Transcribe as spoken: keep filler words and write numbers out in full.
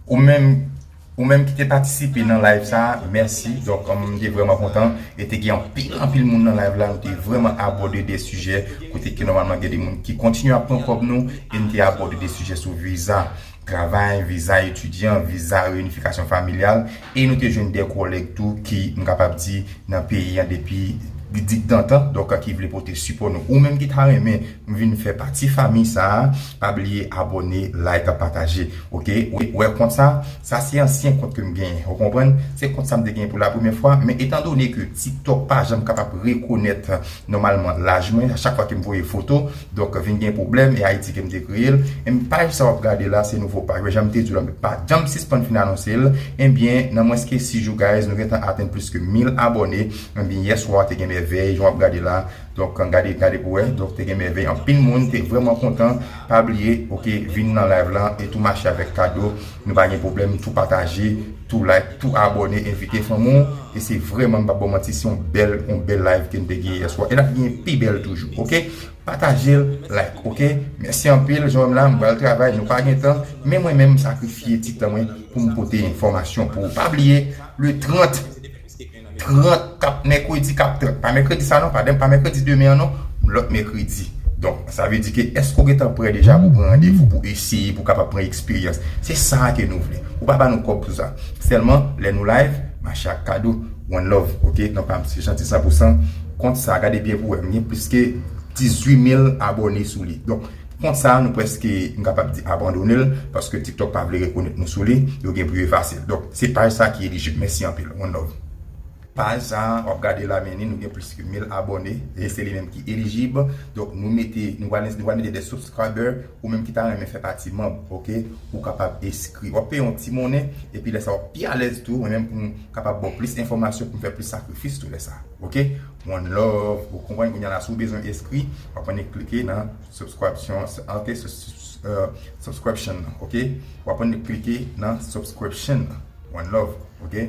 Ou menm, ou menm ki te patisipe nan live sa, mèsi. Donk, m te vrèman kontan e te gen anpil, anpil moun nan live la. Nou te vrèman abòde de sijè kote ke nòmalman gen de moun ki kontinye ap pran kòb nou, e nou te abòde de sijè sou viza travay, viza etidyan, viza reyinifikasyon familyal, e nou te jwenn de kòlèg tou ki, m kapab di, nan peyi an depi digdantan, donk ki vle pote sipò nou. Ou menm ki ta renmen vin fè pati fanmi sa a, pa bliye abòne, like, pataje. Oke? Ou wè kont sa, sa se ansyen kont ke m genyen. Ou konprann? Se kont sa m te genyen pou la premyè fwa, men etandone ke TikTok pa janm kapab rekonèt nòmalman laj mwen, a chak fwa ke m voye foto, donk vin gen pwoblèm, e Ayiti ke m te kreye l. E paj sa w ap gade la, se nouvo paj mwen, jan m te di w la, m pa janm sispann fin anonse l. Ebyen, nan mwens ke sis jou, guys, nou gentan atenn plis ke mil abòne. Ebyen, yè swa, te gen mèvèy, jan w ap gade la. Donk, gade, gade pou wè. Donk, te gen mèvèy. Anpil moun te vrèman kontan. Pa bliye, oke, vin nan live la e tou mache avèk kado. Nou pa gen pwoblèm, tou pataje, tou like, tou abòne, envite fanmi w. E se vrèman, m p ap ba w manti, se yon bèl, yon bèl live ke n te gen yè swa. E n ap gen pi bèl toujou, oke? Pataje l, like, oke? Mèsi anpil, jan w wè m la, m pral travay, nou pa gen tan. Men mwen menm, m sakrifye ti tan mwen pou m pote enfòmasyon pou ou. Pa bliye, le trant, trant, k ap, mèkredi k ap trant. Pa mèkredi sa non, pa, pa mèkredi demen an non, lòt mèkredi. Donk, sa vle di ke èske w gentan prè deja pou pran randevou, pou eseye, pou kapab pran eksperyans? Se sa ke nou vle. Ou pa ba nou kòb pou sa. Sèlman, lè nou live, mache ak kado, one love, oke? Non pa m se janti san pou san. Kont sa, gade byen pou wè, m gen plis ke dizuit mil abòne sou li. Donk, kont sa, nou prèske, m kapab di, abandone l, paske TikTok pa vle rekonèt nou sou li, yo gen pou yo efase l. Donk, se paj sa ki elijib. Mèsi anpil. One love. Paj sa, w ap gade la, men ni, nou gen plis ke mil abòne, e se li menm ki elijib. Donk, nou mete, nou pral, nou pral mete de subscriber, ou menm ki ta renmen fè pati manm, oke? Ou kapab enskri. W ap peye yon ti monnen, epi lè sa, w ap pi alèz tou, mwen menm pou m kapab ba w plis enfòmasyon, pou m fè plis sakrifis tou lè sa, oke? One love, ou konprann, kounye a la, si w bezwen enskri, w ap annik klike nan subscription, ok, sus- sus- euh, subscription nan, oke? W ap annik klike nan subscription nan. One love, oke?